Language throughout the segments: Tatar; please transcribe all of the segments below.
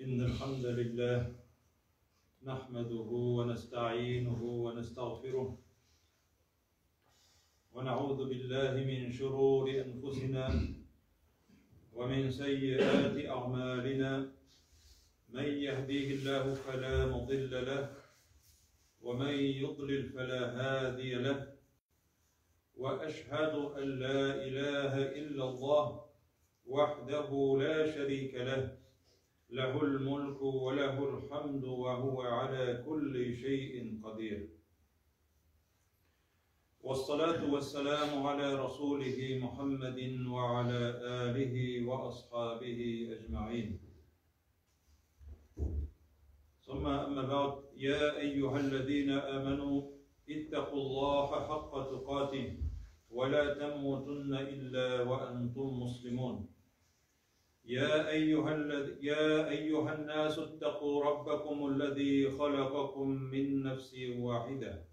إن الحمد لله نحمده ونستعينه ونستغفره ونعوذ بالله من شرور أنفسنا ومن سيئات أعمالنا من يهديه الله فلا مضل له ومن يضلل فلا هادي له وأشهد أن لا إله إلا الله وحده لا شريك له له الملك وله الحمد وهو على كل شيء قدير والصلاة والسلام على رسوله محمد وعلى آله وأصحابه أجمعين ثم أما بعد يا أيها الذين آمنوا اتقوا الله حق تقاته ولا تموتن إلا وأنتم مسلمون يا أيها, يا أيها الناس اتقوا ربكم الذي خلقكم من نفس واحدة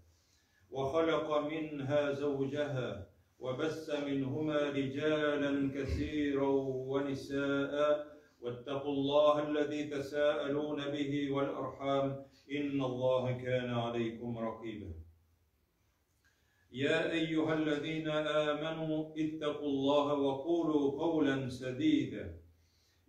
وخلق منها زوجها وبث منهما رجالا كثيرا ونساء واتقوا الله الذي تساءلون به والأرحام إن الله كان عليكم رقيبا يا أيها الذين آمنوا اتقوا الله وقولوا قولا سديدا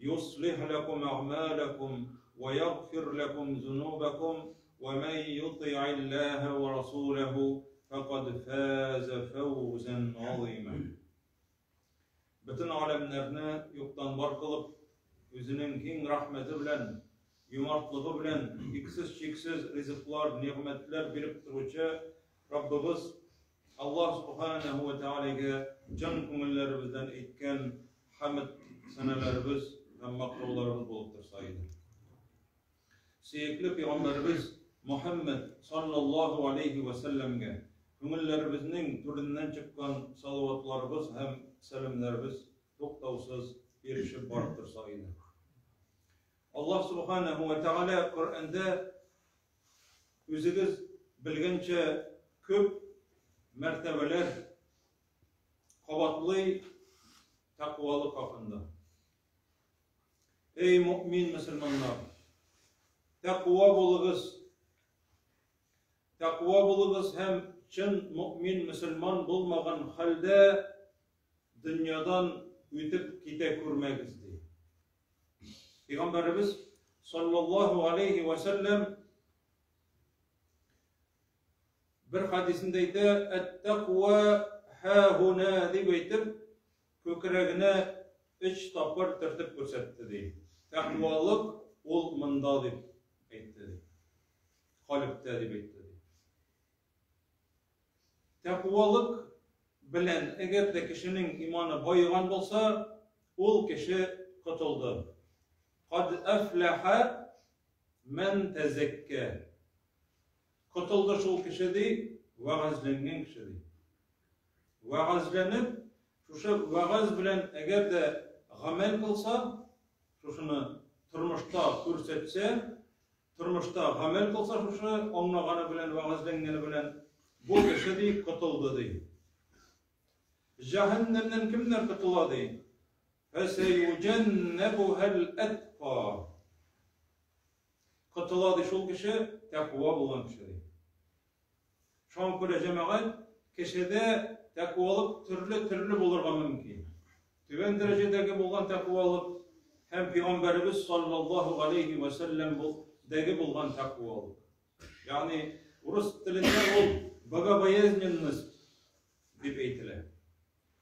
يصلح لكم أعمالكم ويغفر لكم ذنوبكم ومن يطع الله ورسوله فقد فاز فوزا عظيما Бөтен галәмнәрне юктан бар кылып, үзенең киң рәхмәте белән, юмартлыгы белән иксез-чиксез ризыклар, нигъмәтләр биреп торучы Раббыбыз Аллаһ Субханаһу ва Тәгаләгә җан күңелләребездән әйткән хәмд сәнәләребез һәм мактауларыбыз булып торса иде. Сөекле пәйгамбәребез Мухәммәд саллаллаһу алейһи вә сәлләмгә күңелләребезнең түреннән чыккан салаватларыбыз һәм сәламнәребез туктаусыз ирешеп барып торса иде. Аллаһ Субханаһу ва Тәгалә Коръәндә үзегез белгәнчә күп мәртәбәләр кабатлый тәкъвалык хакында. Эй мөэмин мөселманнар! Тәкъва булыгыз! Тәкъва булыгыз һәм чын мөэмин мөселман булмаган хәлдә дөньядан үтеп китә күрмәгез, ди. Пәйгамбәребез саллаллаһу алейхи ва сәлләм бер хадисендә әйтә, "Әт-тәкъва һа-һуна" дип әйтеп, Күкрәгенә өч тапкыр төртеп күрсәтте, ди. Тәкъвалык ул монда, дип әйтте, ди. Калебтә, дип әйтте, ди. Тәкъвалык белән әгәр дә кешенең иманы баеган булса, ул кеше котылды. Кад әфләхә мән тәзәккә. Котылды шул кеше, ди, вәгазьләнгән кеше, ди. Вәгазьләнеп, шушы вәгазь белән әгәр дә гамәл кылса, шушыны тормышта күрсәтсә, тормышта гамәл кылса шушы аңлаганы белән, вәгазьләнгәне белән, бу кеше ди котылды ди. Җәһәннәмнән кемнәр котыла ди? Фәсәюҗәннәбухәл әтка. Котыла ди шул кеше, тәкъва булган кеше ди. Шуңа күрә җәмәгать кешедә тәкъвалык төрле-төрле булырга мөмкин. Түбән дәрәҗәдәге булган тәкъвалык һәм пәйгамбәребез саллаллаһу алейхи ва сәлләм дәге булган тәкъвалык. Ягъни урыс телендә ул богобоязненность дип әйтелә.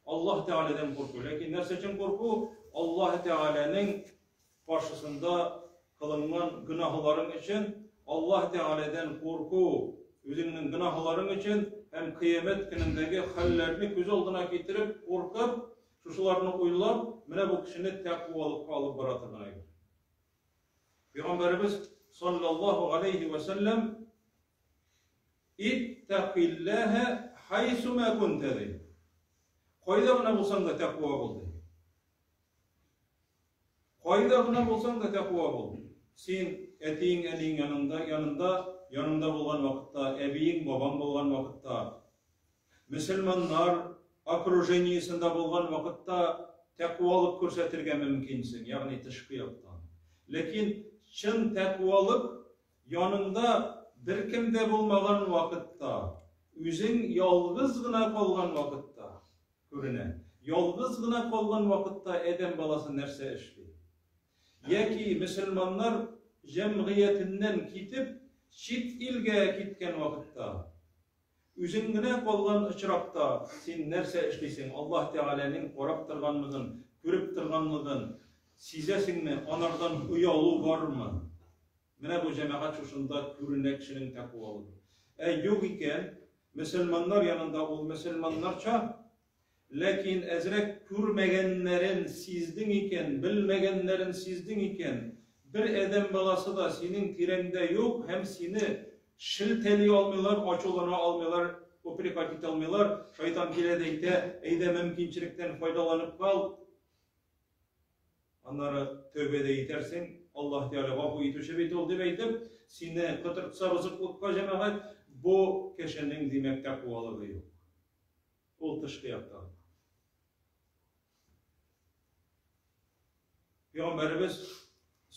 Аллаһ Тәгаләдән курку. Ләкин нәрсә өчен курку? Аллаһ Тәгаләнең каршысында кылынган гөнаһларың өчен Аллаһ Тәгаләдән курку, үзеңнең гөнаһларың өчен һәм кыямәт көнендәге хәлләрне күз алдына китереп, куркып, шушыларны уйлап, менә бу кешене тәкъвалыкка алып бара торган әйбер. Пәйгамбәребез саллаллаһу алейхи ва сәлләм Иттакиллаһа хайсума кунта ди. Кайда гына булсаң да тәкъва бул ди. Кайда гына булсаң да тәкъва бул. Син әтиең, әниең янында, янында, янында булган вакытта, әбиең, бабаң булган вакытта, мөселманнар окружениесендә булган вакытта тәкъвалык күрсәтергә мөмкинсең, ягъни тышкы яктан. Ләкин чын тәкъвалык яныңда беркем дә булмаган вакытта, үзең ялгыз гына калган вакытта күренә. Ялгыз гына калган вакытта адәм баласы нәрсә эшли? Яки мөселманнар җәмгыятеннән китеп, чит илгә киткән вакытта, Үзең генә калган очракта син нәрсә эшлисең? Аллаһ Тәгаләнең карап торганлыгын, күреп торганлыгын сизәсеңме? Анардан оялу бармы? Менә бу җәмәгать шушында күренә кешенең тәкъвалыгы. Ә юк икән, мөселманнар янында ул мөселманнарча, Ләкин әзрәк күрмәгәннәрен сиздең икән, белмәгәннәрен сиздең икән, бер адәм баласы да синең тирәңдә юк һәм сине шелтәли алмыйлар, ачулана алмыйлар, упрекать итә алмыйлар, шайтан килә дә әйтә, әйдә мөмкинчелектән файдаланып кал, аннары тәүбә дә итәрсең, Аллаһ Тәгалә гафу итүче бит ул, дип әйтеп, сине котыртса бозыклыкка, җәмәгать, бу кешенең, димәк, тәкъвалыгы юк. Ул тышкы яктан. Пәйгамбәребез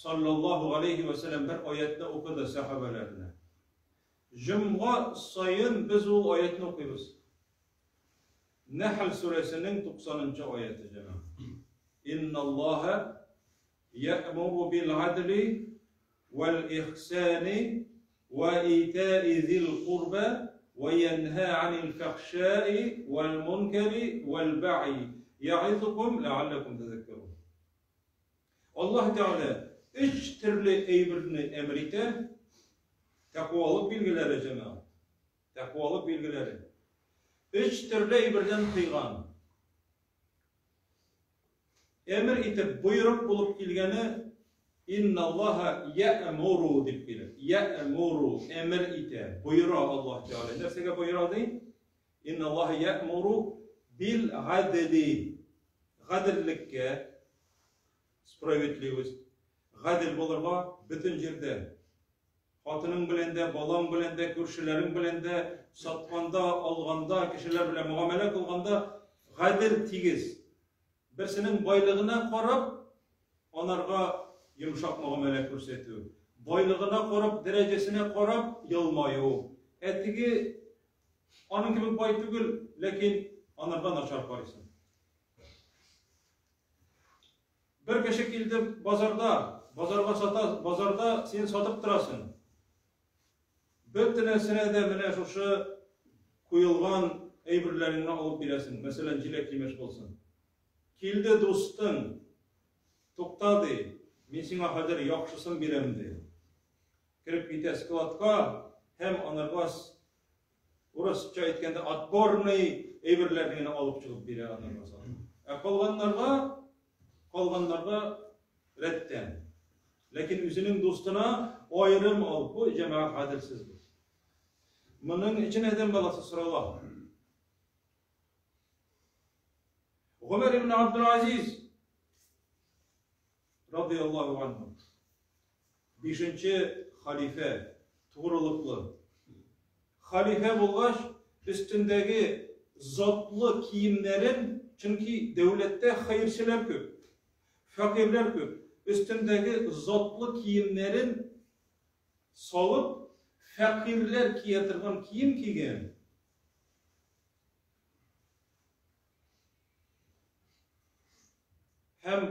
саллаллаһу алейхи ва сәлләм бер аятны укыды сәхабәләренә. Җомга саен без ул аятны укыйбыз. Нәхл сүрәсенең 90-нчы аяты җәмәгать. Инналлаһа я'муру бил адли вәл ихсани вә итаи зил курба вә янһа анил фәхшаи вәл мункари вәл бәгъи я'изукум ләгалләкум тәзәккәрун. Аллаһ Тәгалә өч төрле әйберне әмер итә. Тәкъвалык билгеләре, җәмәгать. Тәкъвалык билгеләре. Өч төрле әйбердән тыйган. Әмер итеп, боерык булып килгәне Инналлаһа я'муру дип килә. Я'муру әмер итә, боера Аллаһ Тәгалә. Нәрсәгә боера ди? Инналлаһа я'муру бил гадли. Гаделлеккә, справедливость. Гадел булырга бөтен җирдә. Хатының белән дә, балаң белән дә, күршеләрең белән дә, сатканда, алганда, кешеләр белән мөгамәлә кылганда гадел, тигез. Берсенең байлыгына карап, анарга йомшак мөгамәлә күрсәтү, байлыгына карап, дәрәҗәсенә карап елмаю. Ә теге аның кебек бай түгел, ләкин анарга начар карыйсың. Бер кеше килде базарда, базарга сата, базарда син сатып торасың. Бөтенесенә дә менә шушы куелган әйберләреңне алып бирәсең. Мәсәлән, җиләк-җимеш булсын. Килде дустың, тукта ди, мин сиңа хәзер яхшысын бирәм ди. Кереп китә складка һәм анарга урысча әйткәндә отборный әйберләрне генә алып чыгып бирә анарга сатып. Ә калганнарга, калганнарга рәттән. Ләкин үзенең дустына аерым алып, бу җәмәгать гаделсез бу. Моның өчен адәм баласы сорала. Гомәр ибн Абдул-Азиз радияллаһу анһу бишенче халифә, тугрылыклы. Халифә булгач, өстендәге затлы киемнәрен, чөнки дәүләттә хәерчеләр күп, фәкыйрьләр күп, өстендәге затлы киемнәрен салып, фәкыйрьләр кия торган кием кигән. Һәм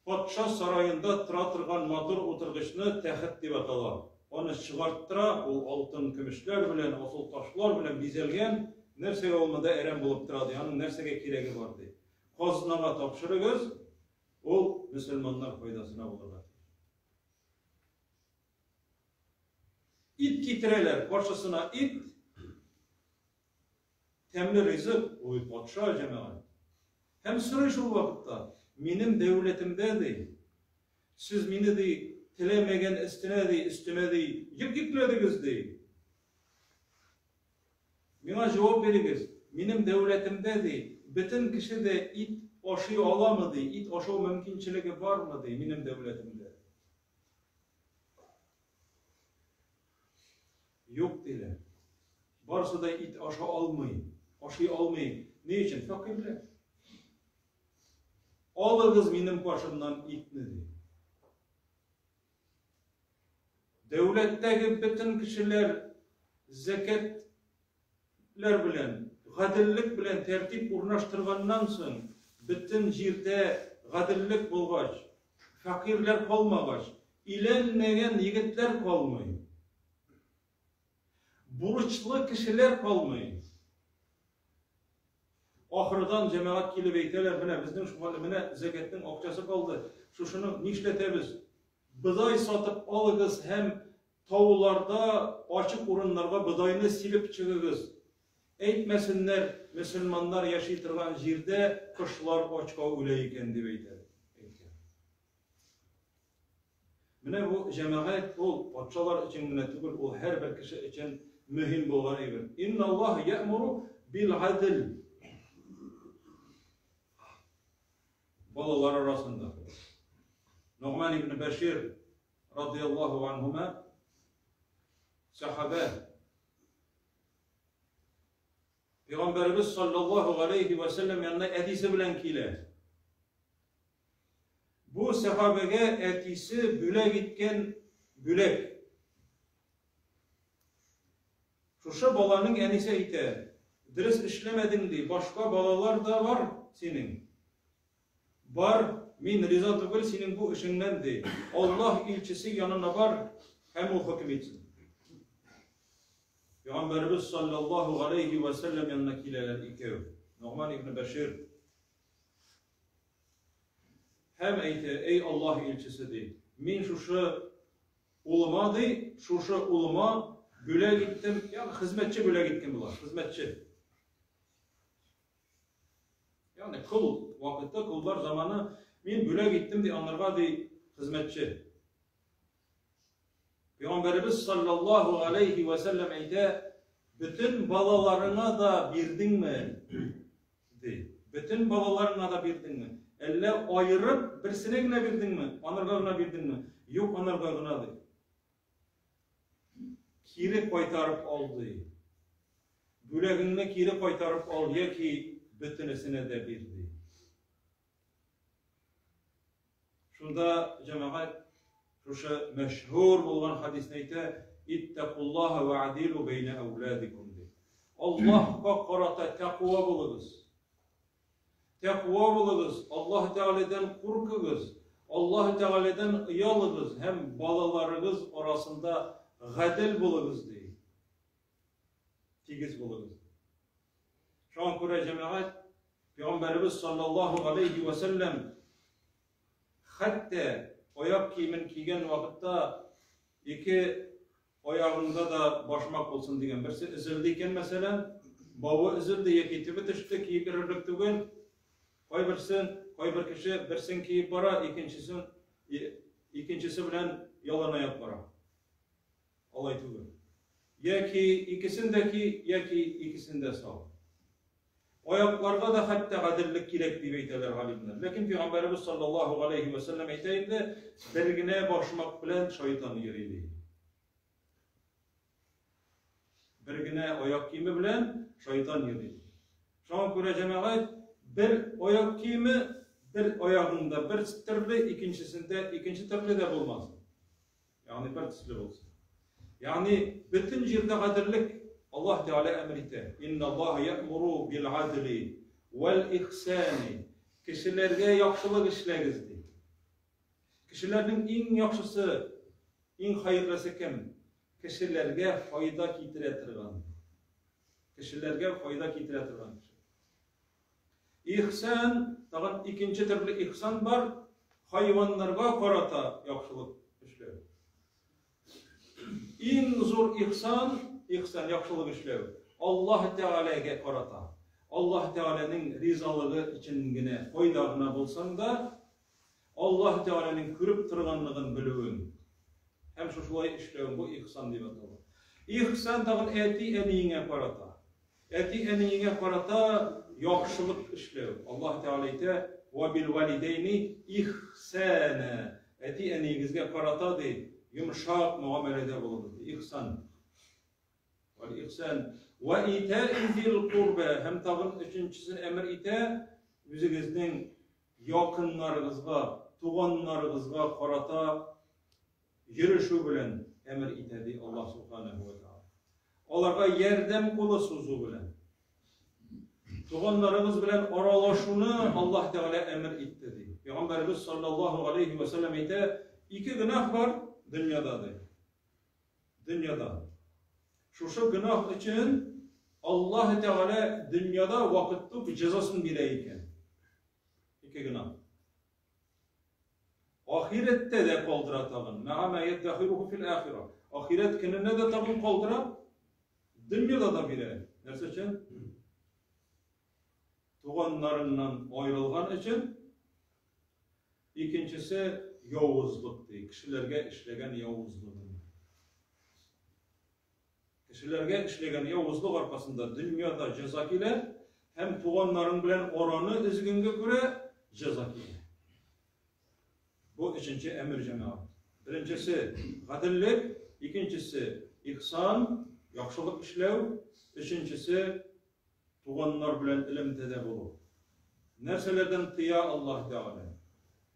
патша сараенда тора торган матур утыргычны тәхет дип атала. Аны чыгарттыра, ул алтын көмешләр белән, асыл ташлар белән бизәлгән. Нәрсәгә ул монда әрәм булып тора ди, аның нәрсәгә кирәге бар ди. Казнага тапшырыгыз, ул мөселманнар файдасына булырга тиеш. Ит китерәләр, каршысына ит, Тәмле ризык, ул бит патша, җәмәгать. Һәм сорый шул вакытта, минем дәүләтемдә, ди, сез мине, ди, теләмәгән өстенә, ди, өстемә, ди, йөк йөкләдегез, ди. Миңа җавап бирегез, минем дәүләтемдә, ди, бөтен кеше дә ит ашый аламы, ди, ит ашау мөмкинчелеге бармы, ди, минем дәүләтемдә. Юк, диләр. Барысы да ит аша алмый, ашый алмый. Ни өчен? Фәкыйрьләр. Алыгыз минем каршымнан итне, ди. Дәүләттәге бөтен кешеләр зәкятләр белән, гаделлек белән тәртип урнаштырганнан соң, бөтен җирдә гаделлек булгач, фәкыйрьләр калмагач, өйләнмәгән егетләр калмый. Бурычлы кешеләр калмый. Ахырдан җәмәгать килеп әйтәләр, менә безнең шуңа менә зәкятнең акчасы калды. Шушыны нишләтәбез? Бодай сатып алыгыз һәм тауларда ачык урыннарга бодайны сибеп чыгыгыз. Әйтмәсеннәр, мөселманнар яши торган җирдә кошлар ачка үлә икән дип әйтә. Әйткән. Менә бу җәмәгать ул патшалар өчен генә түгел, ул һәрбер кеше өчен мөһим булган әйбер. Инна Аллаһ я'муру бил адл. Балалар арасында. Нугман ибн Башир радияллаһу анһума сахабә Пәйгамбәребез саллаллаһу алейхи ва сәлләм янына әтисе белән килә. Бу сәхабәгә әтисе бүләк иткән бүләк. Шушы баланың әнисе әйтә, дөрес эшләмәдең ди, башка балалар да бар синең. Бар, мин риза түгел синең бу эшеңнән ди. Аллаһ илчесе янына бар һәм ул хөкем итсен. Пәйгамбәребез саллаллаһу алейхи ва сәлләм янына киләләр икәү. Нугман ибн Бәшир Һәм әйтә, әй Аллаһ илчесе, ди, мин шушы улыма, ди, шушы улыма бүләк иттем, ягъни хезмәтче бүләк иткән була, хезмәтче. Ягъни кол вакыты, коллар заманы, мин бүләк иттем, ди, анарга, ди, хезмәтче. Пәйгамбәребез саллаллаһу алейхи ва сәлләм әйтә, бөтен балаларыңа да бирдеңме? Ди. Бөтен балаларыңа да бирдеңме? Әллә аерып берсенә генә бирдеңме? Анарга гына бирдеңме? Юк, анарга гына ди. Кире кайтарып ал ди. Бүләгеңне кире кайтарып ал яки бөтенесенә дә бир ди. Шунда җәмәгать шушы мәшһүр булган хадисне әйтә, Иттакуллаһа ва адилу бәйнә әүләдикум ди. Аллаһка карата тәкъва булыгыз. Тәкъва булыгыз, Аллаһ Тәгаләдән куркыгыз, Аллаһ Тәгаләдән оялыгыз һәм балаларыгыз арасында гадел булыгыз ди. Тигез булыгыз. Шуңа күрә җәмәгать Пәйгамбәребез саллаллаһу алейхи ва сәлләм хәтта аяк киемен кигән вакытта ике аягыңда да башмак булсын дигән. Берсе өзелде икән, мәсәлән, бавы өзелде яки төбе төште, киеп йөрерлек түгел. Кайберсен, кайбер кеше берсен киеп бара, икенчесен икенчесе белән яланаяк бара. Алай түгел. Яки икесен дә ки, яки икесен дә сал. Аякларга да хәтта гаделлек кирәк дип әйтәләр галимнәр. Ләкин пәйгамбәребез саллаллаһу алейхи ва сәлләм әйтә инде, бер генә башмак белән шайтан йөри ди. Бер генә аяк киеме белән шайтан йөри. Шуңа күрә җәмәгать бер аяк киеме бер аягыңда бер төрле, икенчесендә икенче төрле дә булмасын. Ягъни бер төсле булсын. Ягъни бөтен җирдә гаделлек Аллаһ Тәгалә әмер итә. Инналлаһа я'муру бил адли вәл ихсани. Кешеләргә яхшылык эшләгез ди. Кешеләрнең иң яхшысы, иң хәерлесе кем? Кешеләргә файда китерә торган. Кешеләргә файда китерә торган кеше. Ихсан, тагын икенче төрле ихсан бар, хайваннарга карата яхшылык эшләү. Иң зур ихсан, ихсан яхшылык эшләү, Аллаһ Тәгаләгә карата. Аллаһ Тәгаләнең ризалыгы өчен генә кайда гына булсаң да, Аллаһ Тәгаләнең күреп торганлыгын белүең һәм шушылай эшләү бу ихсан дип атала. Ихсан тагын әти-әниеңә карата. Әти-әниеңә карата яхшылык эшләү. Аллаһ Тәгалә әйтә, "Ва бил валидәйни ихсана". Әти-әниегезгә карата ди, йомшак мөгамәләдә булыгыз ди. Ихсан. Вал ихсан ва итаи зил курба һәм тагын өченчесен әмер итә, үзегезнең якыннарыгызга, туганнарыгызга карата йөрешү белән. әмер итә, ди Аллаһ Субханаһу ва Тааля. Аларга ярдәм кулы сузу белән. Туганнарыгыз белән аралашуны Аллаһ Тәгалә әмер итте, ди. Пәйгамбәребез саллаллаһу алейхи ва сәлләм әйтә, ике гөнаһ бар дөньяда, ди. Дөньяда. Шушы гөнаһ өчен Аллаһ Тәгалә дөньяда вакыт туп җәзасын бирә икән. Ике гөнаһ. Ахирәттә дә калдыра тагын. Мәга мә йәддәхируху фил ахира. Ахирәт көненә дә тагын калдыра. Дөньяда да бирә. Нәрсә өчен? Туганнарыннан аерылган өчен. Икенчесе явызлык ди. Кешеләргә эшләгән явызлыгы. Кешеләргә эшләгән явызлык аркасында дөньяда җәза килә һәм туганнарың белән араны өзгәнгә күрә җәза килә. Бу өченче әмер җәмәгать. Беренчесе гаделлек, икенчесе ихсан, яхшылык эшләү, өченчесе туганнар белән элемтәдә булу. Нәрсәләрдән тыя Аллаһ Тәгалә?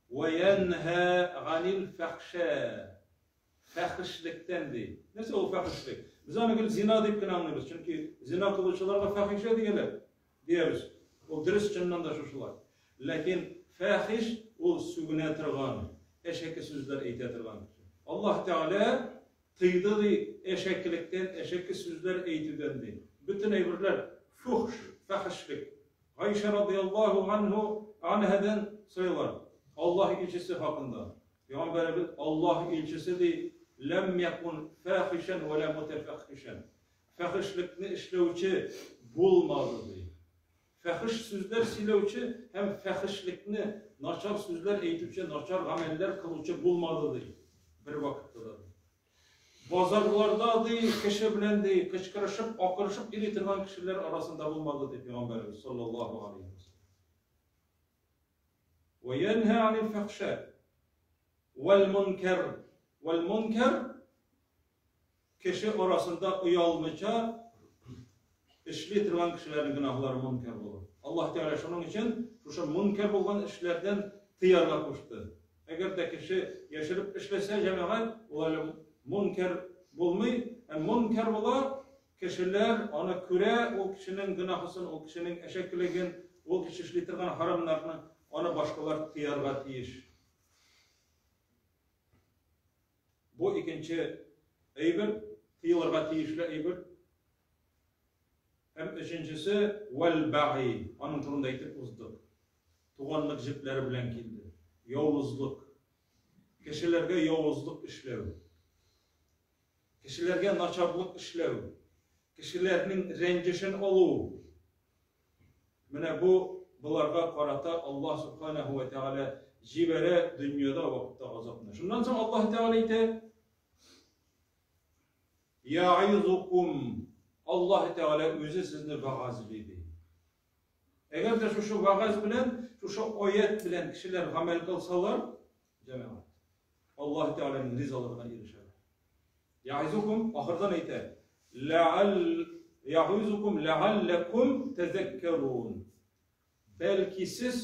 Ва янһа ганил фахша. Фәхешлектән ди. Нәрсә ул фәхешлек? Без аны гел зина дип кенә аңлыйбыз, чөнки зина кылучыларга фәхишә дияләр, диябез. Ул дөрес чыннан да шушылай. Ләкин фәхиш ул сүгенә торган, әшәке сүзләр әйтә торган кеше. Аллаһ Тәгалә тыйды ди әшәкелектән, әшәке сүзләр әйтүдән ди. Бөтен әйберләр фухш, фәхешлек. Гайшә радияллаһу анһу анһадан сорыйлар Аллаһ илчесе хакында. Пәйгамбәребез Аллаһ илчесе ди, ләм якун фахишән вә лә мутафахишән. Фәхишлекне эшләүче булмады ди. Фәхиш сүзләр сөйләүче һәм фәхишлекне начар сүзләр әйтүче, начар гамәлләр кылучы булмады ди. Бер вакытта да. Базарларда ди, кеше белән ди, кычкырышып, акырышып йөри торган кешеләр арасында булмады ди Пәйгамбәребез саллаллаһу алейһи ва саллям. Вә янһә анил фәхшә вәл мункәр. Вәл мункәр кеше арасында оялмыйча эшли торган кешеләрнең гөнаһлары мункәр була. Аллаһ Тәгалә шуның өчен шушы мункәр булган эшләрдән тыярга кушты. Әгәр дә кеше яшереп эшләсә, җәмәгать, ул әле мункәр булмый, ә мункәр була, Кешеләр аны күрә, ул кешенең гөнаһысын, ул кешенең әшәкелеген, ул кеше эшли торган харамнарны, аны башкалар тыярга тиеш. Бу икенче әйбер, тыелырга тиешле әйбер. Һәм өченчесе вәл баги, аның турында әйтеп уздык. Туганлык җепләре белән килде. Явызлык. Кешеләргә явызлык эшләү. Кешеләргә начарлык эшләү, кешеләрнең рәнҗешен алу. Менә бу боларга карата Аллаһ субханаһу ва тәгалә җибәрә дөньяда вакытта газапны. Шуннан соң Аллаһ Тәгалә әйтә: Я'изукум. Аллаһ Тәгалә үзе сезне вәгазьли ди. Әгәр дә шушы вәгазь белән, шушы аят белән кешеләр гамәл кылсалар, җәмәгать, Аллаһ Тәгаләнең ризалыгына ирешәләр. Я'изукум ахырдан әйтә, ләгал я'изукум ләгалләкум тәзәккәрун. Бәлки сез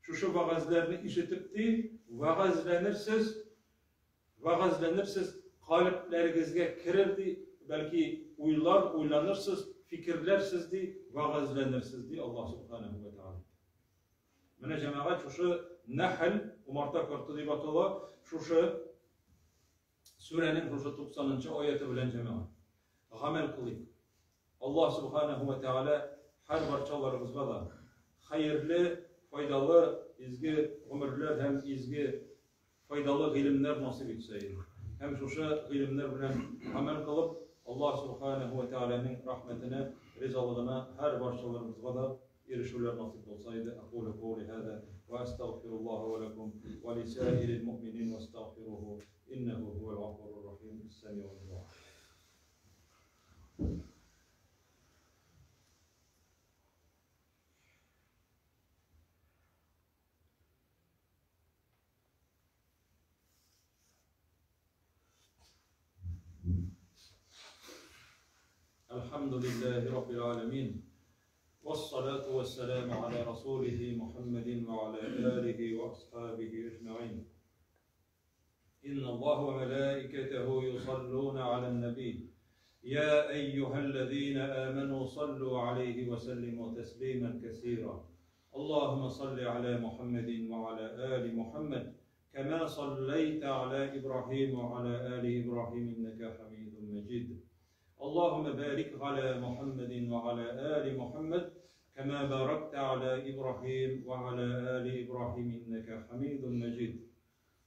шушы вәгазьләрне ишетеп ди, вәгазьләнерсез, вәгазьләнерсез, калебләрегезгә керер ди, бәлки уйлар, уйланырсыз, фикерләрсез ди, вәгазьләнерсез ди Аллаһ субханаһу ва тәгалә. Менә җәмәгать шушы Нәхл, умарта корты дип атала, шушы сүрәнең шушы 90 аяты белән җәмәгать. Гамәл кылыйк. Аллаһ субханаһу ва тәгалә һәр барчаларыбызга да хәерле, файдалы, изге гомерләр һәм изге файдалы гыйлемнәр насыйп итсә иде. Һәм шушы гыйлемнәр белән гамәл кылып, Аллаһ Субханаһу ва Тәгаләнең рәхмәтенә, ризалыгына һәр барчаларыбызга да ирешүләр насыйп булса иде. Акулу каули һаза ва астагфируллаһа ва лакум ва лисаирил муъминин вастагфируху иннаху хувал гафурур рахим. Иссамиу дуа. الحمد لله رب العالمين والصلاة والسلام على رسوله محمد وعلى آله وأصحابه أجمعين. إن الله وملائكته يصلون على النبي يا أيها الذين آمنوا صلوا عليه وسلموا تسليما كثيرا اللهم صل على محمد وعلى آل محمد كما صليت على إبراهيم وعلى آل إبراهيم إنك حميد مجيد اللهم بارك على محمد وعلى آل محمد كما باركت على إبراهيم وعلى آل إبراهيم إنك حميد مجيد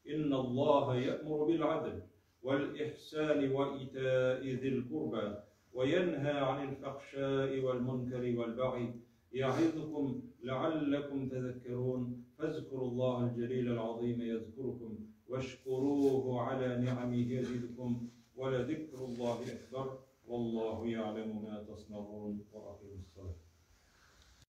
إن الله يأمر بالعدل والإحسان وإيتاء ذي القربى وينهى عن الفحشاء والمنكر والبغي يعظكم لعلكم تذكرون فاذكروا الله الجليل العظيم يذكركم واشكروه على نعمه يزدكم ولذكر الله أكبر والله يعلم ما تصنعون وأقيموا الصلاة.